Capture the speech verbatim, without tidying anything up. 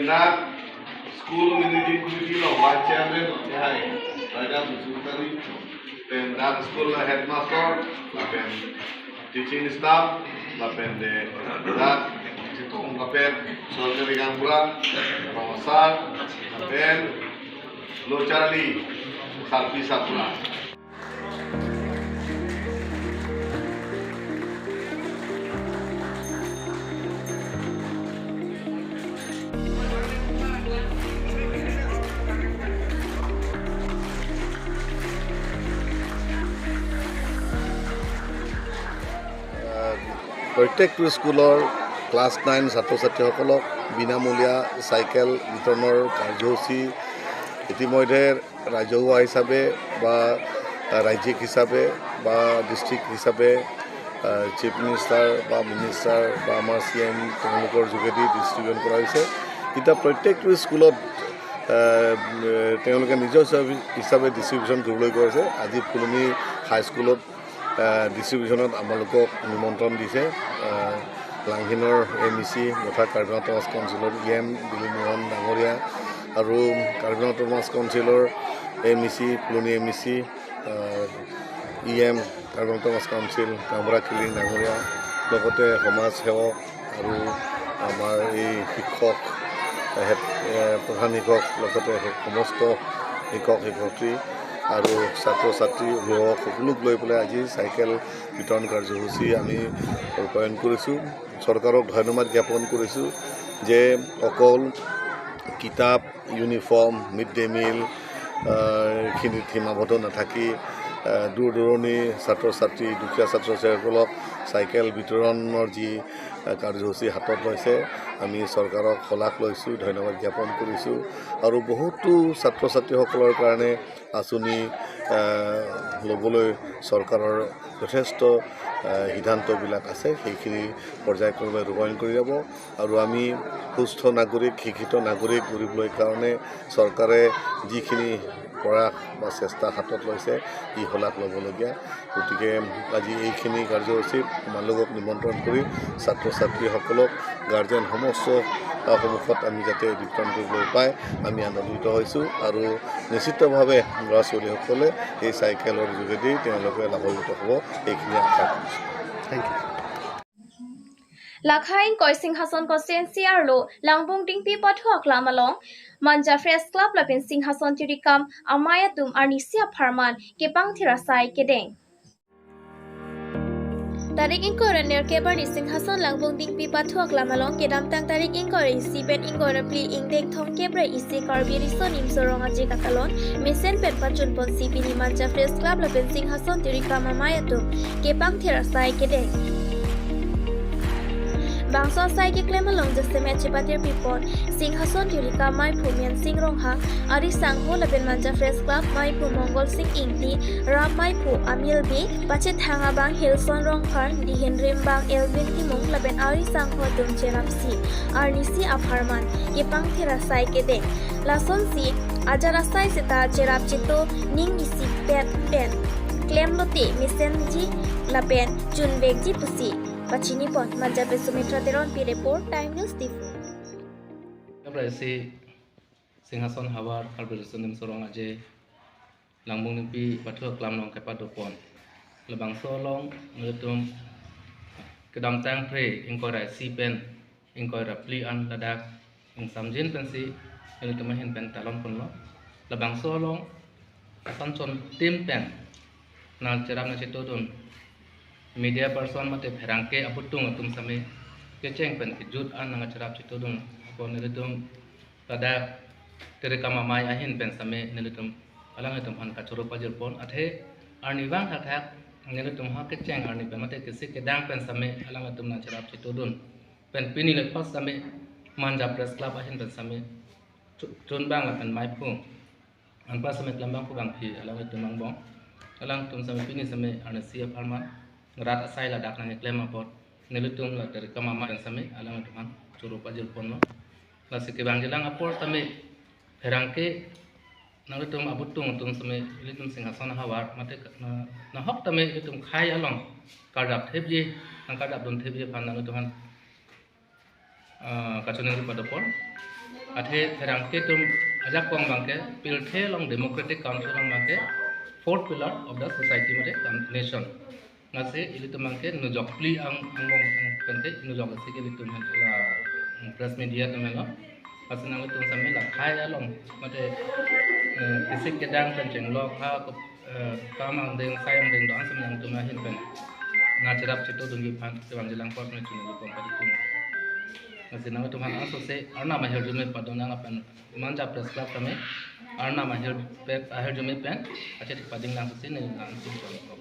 Pen dak school managing committee along vice chairman kehai Raja Bhusukari. Pen dak school headmaster, lapen teaching staff, lapen de dak chetong lapen sorkari gaonbura, rong asar, lapen lo charli sarpi sarpo. আহ, প্ৰত্যেকটো স্কুলৰ class nine ছাত্ৰ ছাত্ৰীসকলক বিনামূলীয়া চাইকেল বিতৰণৰ কাৰ্যসূচী ইতিমধ্যে ৰাজহুৱা হিচাপে বা ৰাজ্যিক হিচাপে বা ডিষ্ট্ৰিক্ট হিচাপে, আহ, চিফ মিনিষ্টাৰ বা মিনিষ্টাৰ বা আমাৰ চি এম তেওঁলোকৰ যোগেদি ডিষ্ট্ৰিবিউট কৰা হৈছে। এতিয়া প্ৰত্যেকটো স্কুলত, আহ, তেওঁলোকে নিজৰ হিচাপে, হিচাপে ডিষ্ট্ৰিবিউশ্যন কৰিবলৈ গৈ আছে। আজি ফুলনি হাইস্কুলত, আহ, ডিষ্ট্ৰিবিউশ্যনত আপোনালোকক নিমন্ত্ৰণ দিছে। আহ, লাংহিনৰ এম ই চি তথা কাৰ্বি আংলং অট'নমাছ কাউন্সিলৰ ই এম দিলীপ মোহন ডাঙৰীয়া আৰু কাৰ্বি আংলং অট'নমাছ কাউন্সিলৰ M E C, Phuloni M E C, আহ, E M, Karbi Anglong autonomous council, গামবুঢ়া কিলিং ডাঙৰীয়া, লগতে সমাজ সেৱক আৰু আমাৰ এই শিক্ষক, হেড, এ, প্ৰধান শিক্ষক, লগতে সমস্ত শিক্ষক শিক্ষয়িত্ৰী আৰু ছাত্ৰ ছাত্ৰী, অভিভাৱক সকলোক লৈ পেলাই আজি চাইকেল বিতৰণ কাৰ্যসূচী আমি ৰূপায়ণ কৰিছোঁ। চৰকাৰক ধন্যবাদ জ্ঞাপন কৰিছোঁ যে অকল কিতাপ, ইউনিফৰ্ম, মিড ডে মিল, আহ, খিনিত সীমাবদ্ধ নাথাকি, আহ, দূৰ দূৰণি ছাত্ৰ ছাত্ৰী, দুখীয়া ছাত্ৰ ছাত্ৰীসকলক চাইকেল বিতৰণৰ যি, আহ, কাৰ্যসূচী হাতত লৈছে, আমি চৰকাৰক শলাগ লৈছোঁ, ধন্যবাদ জ্ঞাপন কৰিছোঁ। আৰু বহুতো ছাত্ৰ ছাত্ৰীসকলৰ কাৰণে আঁচনি, আহ, ল'বলৈ চৰকাৰৰ যথেষ্ট, আহ, সিদ্ধান্তবিলাক আছে, সেইখিনি পৰ্যায়ক্ৰমে ৰূপায়ণ কৰি যাব। আৰু আমি সুস্থ নাগৰিক, শিক্ষিত নাগৰিক গঢ়িবলৈ কাৰণে চৰকাৰে যিখিনি প্ৰয়াস বা চেষ্টা হাতত লৈছে, ই শলাগ ল'বলগীয়া। গতিকে আজি এইখিনি কাৰ্যসূচীত আপোনালোকক নিমন্ত্ৰণ কৰি ছাত্ৰ ছাত্ৰীসকলক গাৰ্জেন সমস্ত, আহ, সন্মুখত আমি যাতে বিতৰণ কৰিবলৈ পাই আমি আনন্দিত হৈছোঁ আৰু নিশ্চিতভাৱে ল'ৰা ছোৱালীসকলে এই চাইকেলৰ যোগেদি তেওঁলোকে লাভান্বিত হ'ব, এইখিনি আশা কৰিছোঁ। Thank you. Lakha ingkoi Singhason constituency arlo Langbong Dingpi pathu aklam along Manja Press Club lapen Singhason Tirikam amei atum arnisi apharman kepangthir asai kedeng. Tarik ingkoi ra nerkep arni Singhason Langbong Dingpi pathu aklam along kedamtang tarik ingkoi ra isi pen ingkoi ra phli ingdeng thomkep ra isi Karbi Riso Nimso Rong Aje katalon mesen pen pachun ponsi pini Manja Press Club lapen Singhason Tirikam amei atum kepangthir asai kedeng. Bangso asai keklem along jasemet chepatir pipon Singhason Tirikam meiphu Mensing Ronghang, ari sangho lapen Manja Press Club meiphu Mongol Sing Ingti, rap meiphu Amil Bey, pachethang abang Hilson Rongphar, dihin rimbang Elvin Timung lapen ari sangho atum cherapsi arnisi apharman kepangthir asai kedeng. Lasonsi ajat asai seta cherap cheto ning isipet pen klemlote mesenji lapen chunvekji pusi pachinipon. Manja pen Sumitra Teronpi report, Time News Diphu. Kepra isi Singhason havar Karbi Riso Nimso Rong Aje Langbong Dingpi pathu aklam along kepadopon. Labangso along nelitum kedamtang phre ingkoi ra isi pen ingkoi ra phli an ladak Samjin pensi nelitum ahin pen talon ponlo. Labangso along asan chon tim pen nangcherap nangchetodun media person mate pherangke abutung atum same kecheng pen kejut an nangcherap chetodun apot nelitum ladak Terekam Amei ahin pen same nelitum alanglitum aphan kachoro pajirpon, athe arnivang thakthak nelitum ha kecheng arni pen mate kesik kedang pen same alanglitum nangcherap chetodun pen pini le pas same Manja Press Club ahin pen same chu- chunbang lapen maiphu anpa same klembang pu bangphi alanglitum angbong. Alangtum same pini same arnisi apharman rat asai ladak nangklem apot nelitum la Terekam Amei pen same alanglitum aphan choro pajirponlo. Lasi kevangjilang apor same pherangke nangtum abutung atum same ilitum Singhason ahavar mate na, nahok tame ilitum khei along karjap thepji, nangkarjapdun thepji aphan nangtum aphan ah, kachiningri padopon. Athe pherangke atum ajakong abangke pirthe along democratic country along abangke fourth pillar of the society mate nation. Lasi ilitum abangke nujok phli ang angbong penke nujok si ke ilitum la press media atum lo. Lasi nangtum same la khei along mate eh, kesik kedang pen chenglok ha eh, kam angdeng sai angdeng do-an same nangtum ahin pen nangcherap chetodunji aphan kevangjilang apor nangchiningri pon padi tum. Lasi nangtum aphan asose arnam ahirjume padonang lapen Manja Press Club tame arnam ahir ahirjume pen achetik pading lang sose ne nangtum pon.